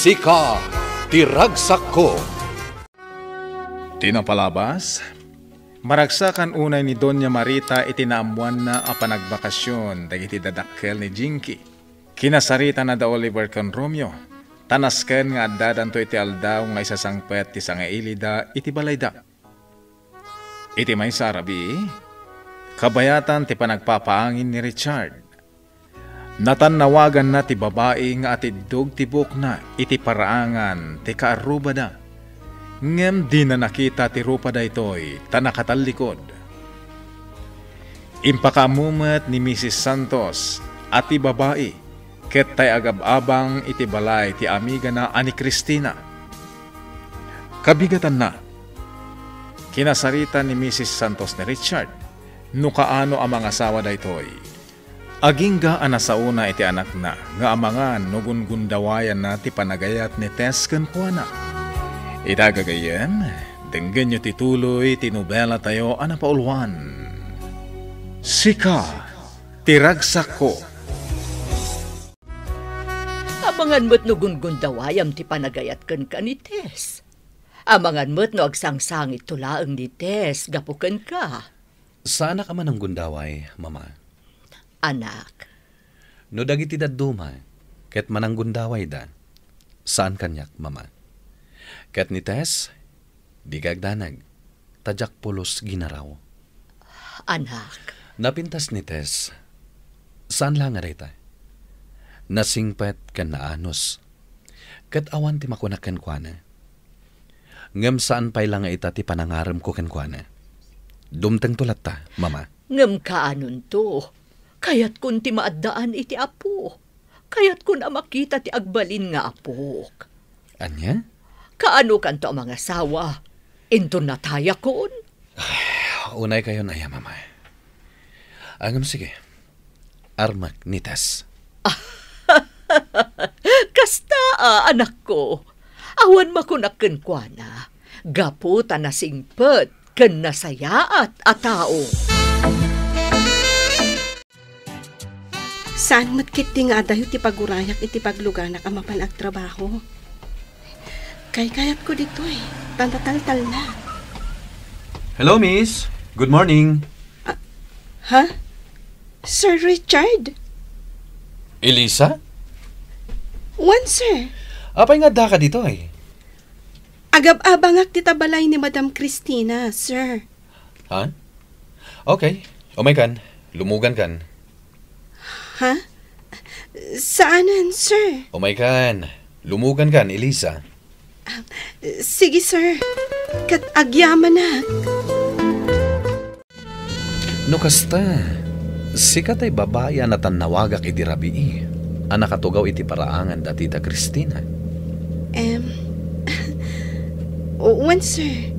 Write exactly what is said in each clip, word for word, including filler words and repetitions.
Sika ti ragsakko. Ti napalabas, maragsakan unay ni Doña Marita iti naammoanna a panagbakasyon dagiti dadakkel ni Jinky. Kinasaritana da Oliver ken Romeo, ta nasken nga addadanto iti aldaw nga isasangpet ti sangailida iti balayda. Iti maysa a rabii, kabayatan ti panagpapaangin ni Richard. Natannawaganna ti babai nga atiddog ti buokna iti paraangan ti kaarrubada. Ngem dina nakita ti rupa daytoy ta nakatallikod. Impakaammo met ni Misis Santos a ti babai ket tay agab-abang iti balay ti amigana a ni Cristina. Kabigatanna, kinasarita ni Misis Santos ni Richard no kaano a mangasawa daytoy. Agingga a nasaona iti anakna nga amangan no gungundawayanna ti panagayat ni Tess kenkuana. Ita gagayyem, denggenyo ti tuloy ti nobelatayo a napauluan, Sika ti Ragsakko. Amangan met no gungundawayam ti panagayat kenka ni Tess. Amangan met no agsangsangitto laeng ni Tess gapu kenka. Saanak a mananggundaway, Mama. Anak. No dagiti dadduma ket mananggundawayda, saan kaniak, Mama. Ket ni Tess, dika agdanag, ta diak pulos ginaraw. Anak. Napintas ni Tess, saan la nga dayta. Nasingpet ken naanus. Ket awan ti makunak kenkuana. Ngem saan pay la nga ita ti panangaremko kenkuana. Dumtengto latta, Mama. Ngem kaanonto? Kayatkon ti maaddaan iti Apo. Kayatkon a makita ti agbalin nga apok. Ania? Kaanokanto a mangasawa? Inton natayakon? Ay, unaykayon aya, Mama. Ngem sige, armak ni Tess. Kasta a, anakko. Awan makunak kenkuana. Gapu ta nasingpet ken nasayaat a tao. Saan met ketdi nga adayo ti pagurayak iti pagluganak a mapan agtrabaho. Kaykayatko ditoy, ta nataltalna. Hello, miss. Good morning. Ah, ha? Sir Richard? Elisa? Wen, sir. Apay nga addaka ditoy? Agab-abangak dita balay ni Madam Cristina, sir. Ha? Okay. Umaykan. Lumugankan. Ha? Saanen, sir? Umaykan. Lumugankan, Elisa. Ah, sige, sir. Ket agyamanak. No kasta, sika tay babai a natannawagak idi rabii a nakatugaw iti paraangan da tita Cristina. Em, wen, sir.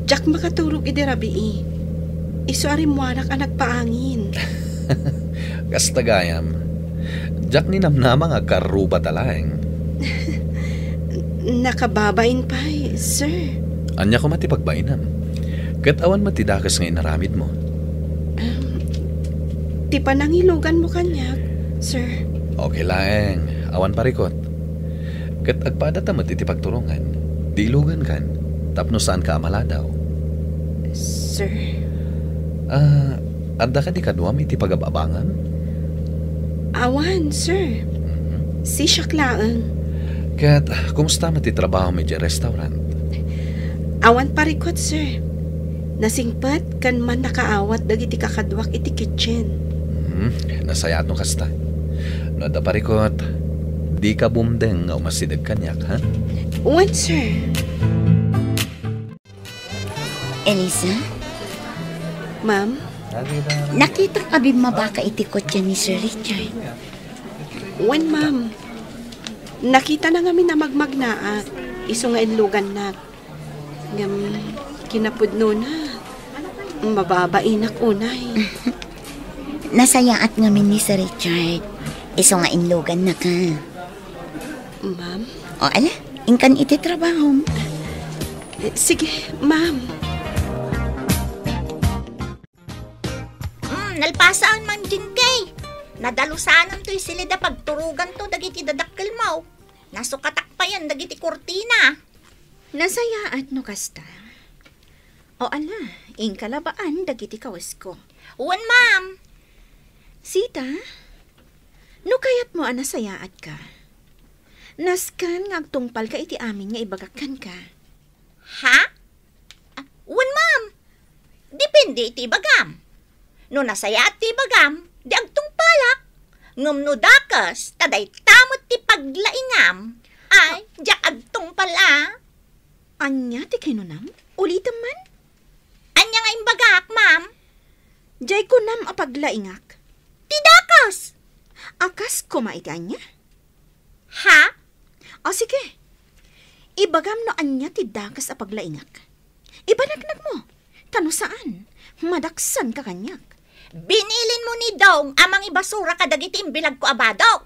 Diak makaturog idi rabii. Isu a rimmuarak a nagpaangin. Kasta gayam. Diak ninamnama nga agkarrubata laeng. Nakababain pay, sir. Ania koma ti pagbainam? Ket awan met ti dakes nga inaramidmo? Em, ti panangiluganmo kaniak, sir. Okay laeng. Awan parikut. Ket agpadata met iti pagturongan. Di ilugankan, tapno saanka a maladaw. Sir. Ah, adda kadi kaduam iti pagab-abangam? Awan, sir. Mhm. Sisiak laeng. Ket, kumusta met ti trabahom idiay restaurant? Awan parikut, sir. Nasingpet ken mannakaawat dagiti kakaduak iti kitchen. Mhm. Nasayaat no kasta. No adda parikut, dika bumdeng nga umasideg kaniak, ha? Wen, sir. Elisa? Ma'am? Nakitam a bimmabaka iti kotse ni Sir Richard. Wen, ma'am. Nakitana ngamin a magmagnaak, isu nga inlugannak. Ngem kinapudnona, mababainak unay. Nasayaat ngamin ni Sir Richard, isu nga inlugannaka. Ma'am? O, ala, inkan iti trabahom. Eh, sige, ma'am. Mm, nalpasan, Ma'am Jinky. Nadalusanan toy silida pagturogan to dagiti dadakkel mo. Nasukatak payen dagiti kurtina. Nasayaat no kasta. O ala, inka labaan dagiti kawesko. Wen, ma'am. Sita, no kayatmo a nasayaatka, nasken nga agtungpalka iti amin nga ibagak kenka. Ha? Ah, wen, ma'am. Depende iti ibagam. No nasayaat ti ibagam, di agtungpalak. Ngem no dakes, ta dayta met ti paglaingam, ay, diak agtungpal a. Ania ti kinunam? Ulitem man? Ania nga imbagak, ma'am? Diay kunam a paglaingak. Ti dakes! A kas koma iti ania? Ha? O, sige. Ibagam no ania ti dakes a paglaingak. Ibanaknakmo. Ta no saan, madaksanka kaniak. Binilinmo ni Dong a mangibasura kadagiti imbilagko a badok.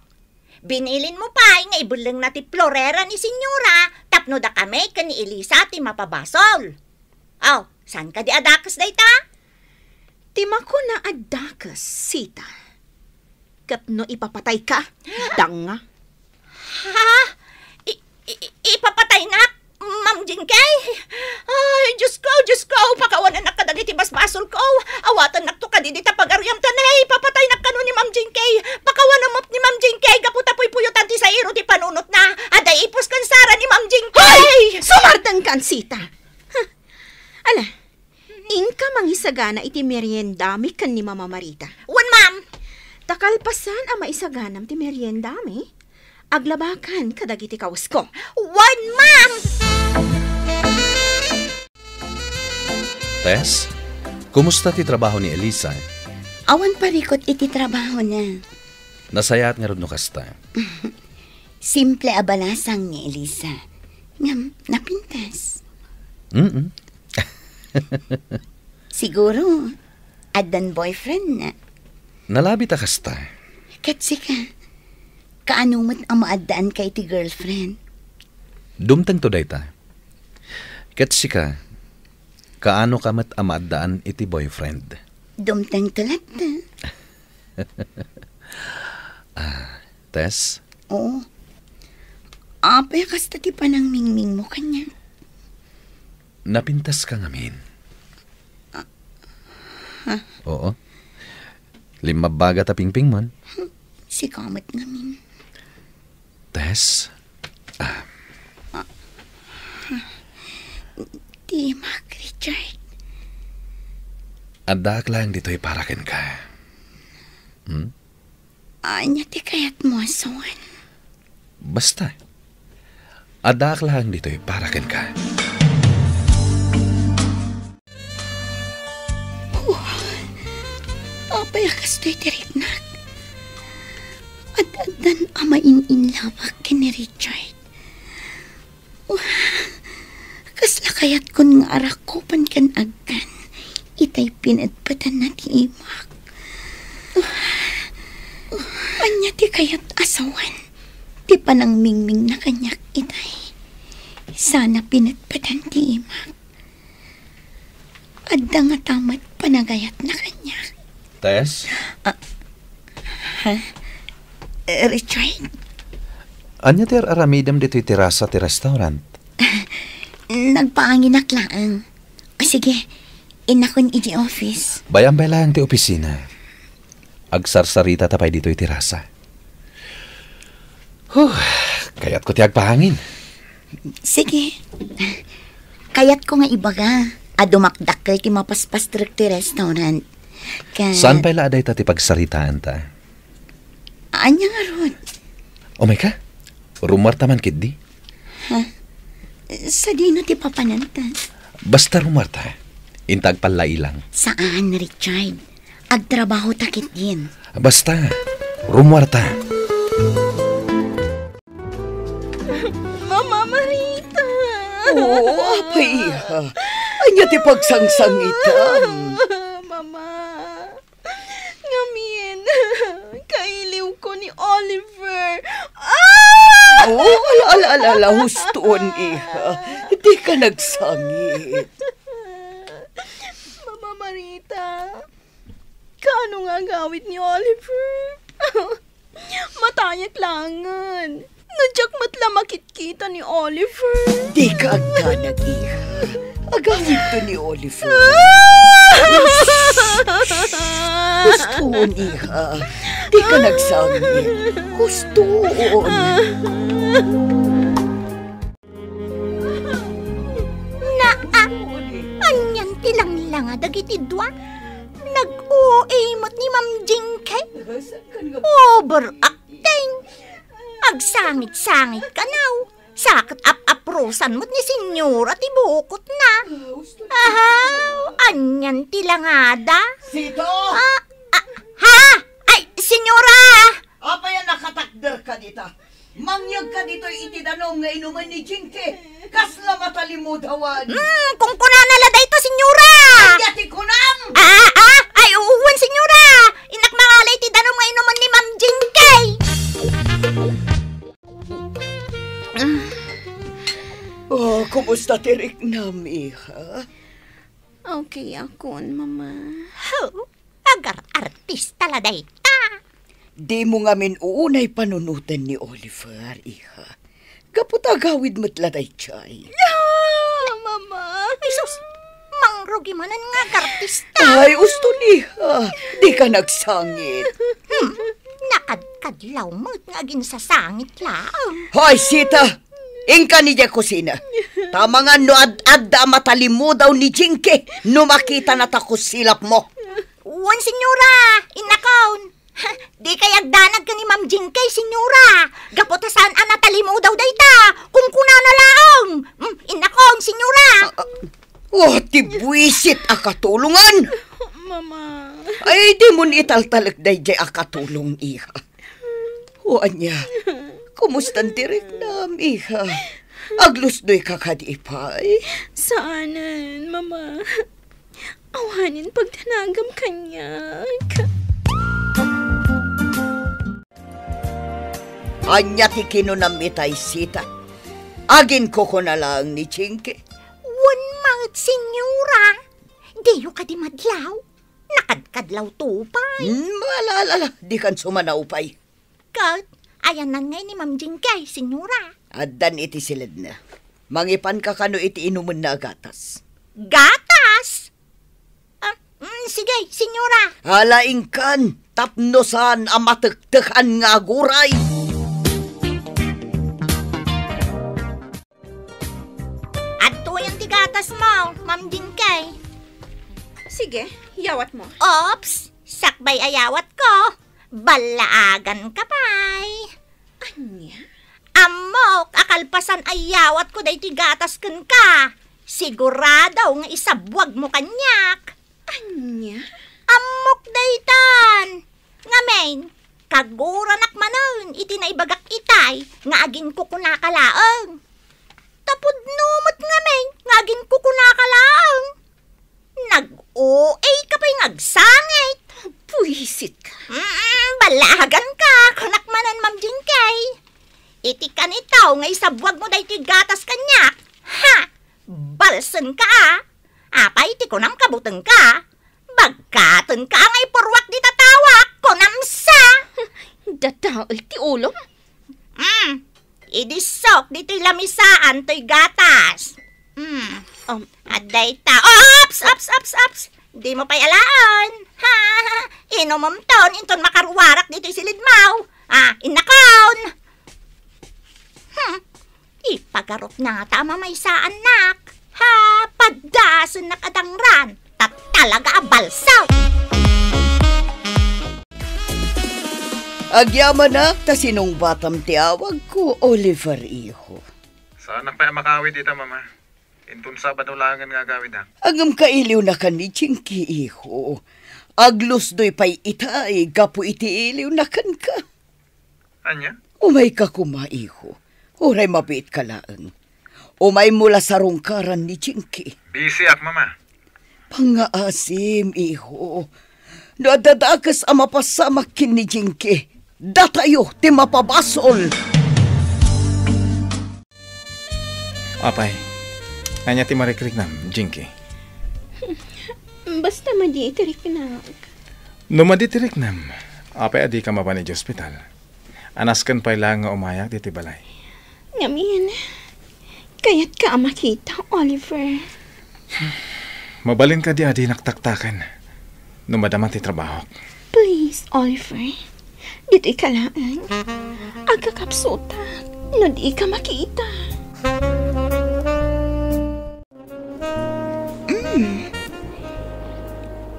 Binilinmo pay nga ibellengna ti florera ni Senyora tapno dakami ken ni Elisa ti mapabasol. O, saan kadi a dakes dayta? Ti makuna a dakes, Sita. Ket no ipapatayka, danga. Ha? I, i, i, ipapataynak, Ma'am Jinky? Ay, Diyos ko, Diyos ko, pakawanannak kadagiti basbasolko. Awatennakto kadi dita pagariam ta ne, ipapataynak kano ni Ma'am Jinky. Pakawanem met ni Ma'am Jinky, gapu ta puypuyotan ti sairo ti panunotna. Adda ipus ken sara ni Ma'am Jinky. Hoy! Sumardengkan, Sita! Huh. Ala, inka mangisagana iti meriendami ken ni Mama Marita. Wen, ma'am. Ta kalpasan a maisaganam ti meriendami, aglabakan kadagiti kawesko. Wen, ma'am. Tess, kumusta ti trabaho ni Elisa? Awan parikut iti trabahona. Nasayaat ngarud no kasta. Simple a balasang ni Elisa. Ngem napintas. Mm-mm. Siguro, addan boyfriendna. Nalabit a kasta. Ket sika, kaano met a maaddaanka iti girlfriend? Dumtengto dayta. Ket sika, kaano ka met a maaddaan iti boyfriend? Dumtengto latta. Ah, Tess? Oo. Apay a kasta ti panangmingmingmo kaniak? Napintaska ngamin. Ah, ha? Oo. Limmabbaga ta pingpingmon. Sika met ngamin. Tess? Ah. Ah, ha? Ti imak, Richard. Addaak laeng ditoy para kenka. Hmm? Ania ti kayatmo a sawen? Basta, addaak laeng ditoy para kenka. Oh, apay a kastoy ti riknak? Ad-addan a main-inlove-ak ken ni Richard. Wah, kasla kayatkon nga arakupen ken agkan itay pinetpetanna ti imak. Wah, ania ti kayat a sawen ti panangmingmingna kaniak itay? Sana pinetpetan ti imak. Adda ngata met panagayatna kaniak. Tess? Ah, ha? Eh, Richard? Ania ti ar-aramidem ditoy terasa ti restaurant? Nagpaanginak laeng. O sige, innakon idiay office. Bay-am pay laeng ti opisina. Agsarsarita ta pay ditoy terasa. Huh, kayatko ti agpahangin. Sige. Kayatko nga ibaga a dumakdakkel ti mapaspastrek ti restaurant. Ket saan pay la a dayta ti pagsaritaanta? Ania ngarud? Umayka? Rummuarta man ketdi. Ha? Sadino ti papananta? Basta rummuarta. Inta agpallailang. Saan, Richard. Agtrabahota ketdin. Basta, rummuarta. Mama Marita! Oo, apay, iha. Ania ti pagsangsangitam? Mama. Ngamin, kailiwko ni Oliver. Ah! Oh, ala, ala, ala, ala, huston, iha. Dika nagsangit. Mama Marita, kaano nga agawid ni Oliver? Matayak laengen. No Diak met la makitkita ni Oliver. Dika agdanag, iha. Agawidto ni Oliver. Hustoon, iha. Dika nagsangit. Hustoon. Naa, anian ti langlanga dagiti dua? Nag-O A met ni Ma'am Jinky. Overacting. Agsangit-sangit kano. Sa ket ap-aprosan met ni Senyora ti bukotna. Ahaw, anian ti langada? Sita! Ah, ah, ha? Ay, Senyora! Apay a nakatakderka dita? Mangyegka ditoy iti danum nga inumen ni Jinky. Kasla matalimudawan. Hmm, kunkunana la dayta, Senyora. Ania ti kunam? Ah, ah, ay, wen, Senyora. Innak mangala iti danum nga inumen ni Ma'am Jinky. Oh, kumusta ti riknam, iha? Okay akon, Mama. Ho, agar-artista la dayta. Dimo ngamin unay panunoten ni Oliver, iha. Gapu ta agawid met la daydiay. Ah, Mama. Ay, sus, mangrugi manen nga agartista. Ay, uston, iha. Dika nagsangit. Hmm, nakadkadlaw met nga aginsasangit laeng. Hoy, Sita! Inka idiay kusina. Ta amangan no ad-adda a matalimudaw ni Jinky no makitana ta kusilapmo. Wen, Senyora, innakon. Dikay agdanag ken ni Ma'am Jinky, Senyora. Gapu ta saan a natalimudaw dayta. Kunkunana laeng. Mm, innakon, Senyora. Ah, ah, oh, ti buisit a katulongan. Mama. Ay, dimon italtalek daydiay a katulong, iha. O ania, kumustan ti riknam, iha? Aglusdoyka kadi pay? Saanen, Mama. Awanen pagdanagam kaniak. Ania ti kinunam itay, Sita? Aginkukuna laeng ni Jinky? Wen met, Senyora. Diyo kadi madlaw? Nakadkadlawto pay. Hmm, ala, ala, ala, dikan sumanaw pay. Ket, ayanna ngay ni Ma'am Jinky, Senyora? Addan iti siledna. Mangipanka kano iti inumenna a gatas. Gatas? Ah, mm, sige, Senyora. Ala, inkan, tapno saan a matektekan nga aguray. Adtoyen ti gatasmo, Ma'am Jinky. Sige, yawatmo. Oops! Sakbay a yawatko, ballaaganka pay. Ania? Ammok a kalpasan a yawatko daytoy gatas kenka, sigurado nga isabbuagmo kaniak. Ania? Ammok daytan. Ngamin, kaguranak manen iti naibagak itay nga aginkukunaka laeng. Ta pudno met ngamin nga aginkukunaka laeng. Nag-O A ka pay nga agsangit. Buisitka. Mm, ballaaganka, kunak manen, Ma'am Jinky. Iti kanito nga isabbuagmo daytoy gatas kaniak. Ha! Balsenka a. Apay ti kunam, kabutengka? Bagkatenka a nga ipurruak dita tawak, kunam sa. Dadael ti ulom. Mm. Idi sok ditoy lamisaan toy gatas. Mm. Um, adda ita. Ops, ops, ops, ops. Dimo pay alaen. Ha? Inumemton inton makaruarak ditoy silidmo. Ah, innakon. Hmm. Ipagarupna ngata a mamaysaannak. Ha, padasennak a dangran. Ta talaga a balso. Agyamanak ta sinungbatam ti awagko, Oliver, iho. Saanak pay a makawid ita, Mama. Inton Sabado laengen nga agawidak. Ngem kailiwnakan ni Jinky, iho. Aglusdoy pay itay gapu iti iliwna kenka. Ania? Umayka koma, iho. Uray mabiitka laeng. Umaymo la sarungkaran ni Jinky. Bisiak, Mama. Pangngaasim, iho. No adda dakes a mapasamak ken ni Jinky, datayo ti mapabasol. Apay, ania ti marikriknam, Jinky? Basta madi iti riknak. No madi ti riknam, apay a dika mapan idiay ospital? Anasken pay laeng nga umayak ditoy balay. Ngamin, kayatka a makita, Oliver. Mabalin kadi a dinak taktaken no madama ti trabahok? Please, Oliver. Ditoy ka laeng. Agkakapsutak no dika makita. Mm.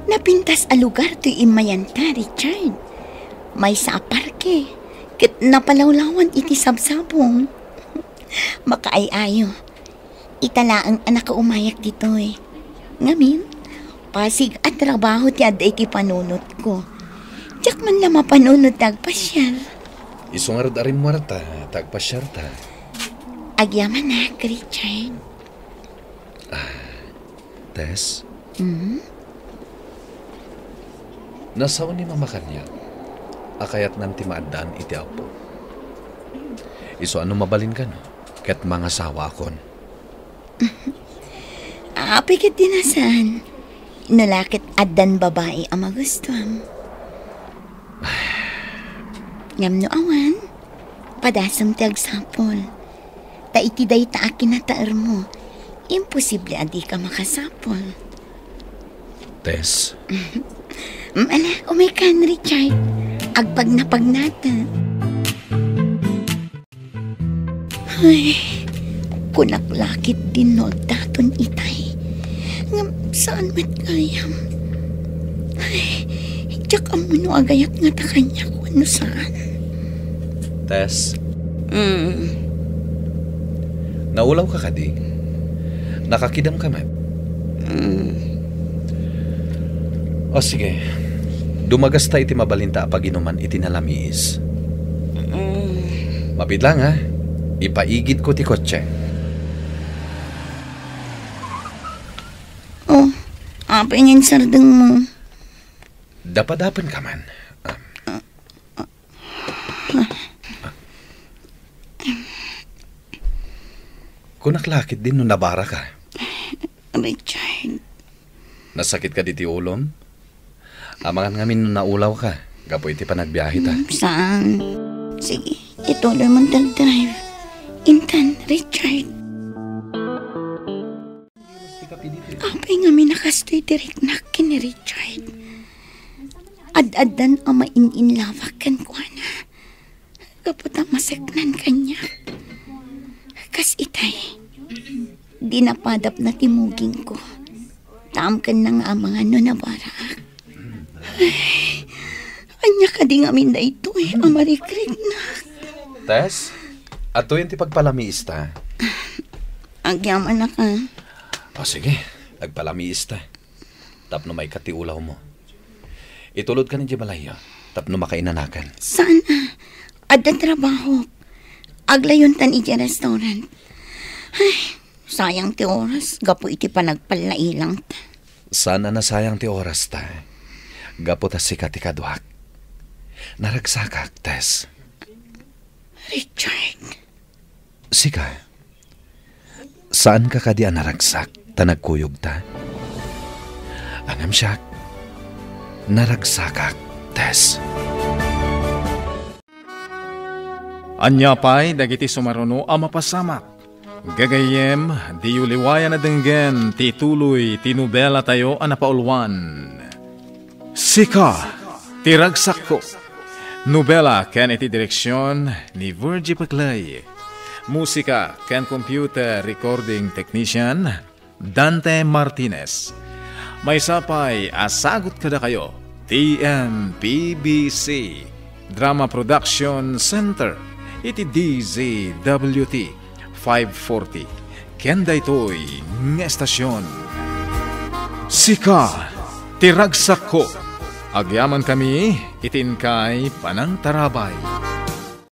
Napintas a lugar toy immayanta, Richard. Maysa a parke, ket napalawlawan iti sabsabong. Makaay-ayo. Ita laeng a nakaumayak ditoy. Ngamin, pasig a trabaho ti adda iti panunotko. Diak man la mapanunot ti agpasiar. Isu ngarud a rimmuarta, ta agpasiarta. Agyamanak, Richard. Ah, Tess? Mm? Nasao ni Mama kaniak a kayatnan ti maaddaan iti Apo. Isu a no mabalin kano, ket mangasawaakon. Apay ket di na saan. No la ket addan babai a magustuam. Ngem no awan, padasem ti agsapul. Ta iti dayta a kinataermo, imposible a dika makasapul. Tess? Mm, ala, umaykan, Richard. Agpagnapagnata. Ay, kunak la ketdin no agdaton itay. Ngem saan met gayam. Ay, diak ammo no agayat ngata kaniak wenno saan. Tess? Mm. Naulawka kadi? Nakakidamka met? Mm. O, sige. Dumagasta iti mabalinta a paginuman iti nalamiis. Mm. Mabiit laeng, ha? Ipaigidko ti kotse. Oh, apay nga insardengmo? Dapadapenka man. Ah. Kunak la ketdin no nabaraka. Richard. Nasakit kadi ti ulom? Amangan ngamin no naulawka gapu iti panagbiaheta. Hmm, saan? Sige, ituloy mo ti agdrive. Intan, Richard. Apay ngamin a kastoy ti riknak ken ni Richard? Ad-addan a main-inlawak kenkuana. Gapu ta maseknan kaniak. Kas itay, di napadapna ti mugingko. Taam kenna nga amangan no nabaraak. Ay, ania kadi ngamin daytoy a marikriknak? Tess, atuyen ti pagpalamiista. Agyamanak a. O, sige, agpalamiista. Tapno maikkat ti ulawmo. Itulodkan idiay balayyo tapno makainanakan. Saan a? Adda trabahok. Aglayontan idiay restaurant. Ay, sayang ti oras gapu iti panagpallailangta. Saan a nasayang ti orasta gapu ta sika ti kaduak. Naragsakak, Tess. Richard. Sika, saanka kadi a naragsak ta nagkuyogta? Ngem siak, naragsakak, Tess. Ania pay dagiti sumaruno a mapasamak? Gagayyem, diyo liwayan a denggen ti tuloy ti nobelatayo a napauluan. Sika ti ragsakko. Nobela ken iti direksion ni Virgie Paclay. Musika ken computer recording technician, Dante Martinez. Maysa pay a sagut kadakayo, T M P B C Drama Production Center, iti D Z W T five forty. Ken daytoy nga estasion, Sika ti ragsakko. Agyamankami iti inkay panangtarabay.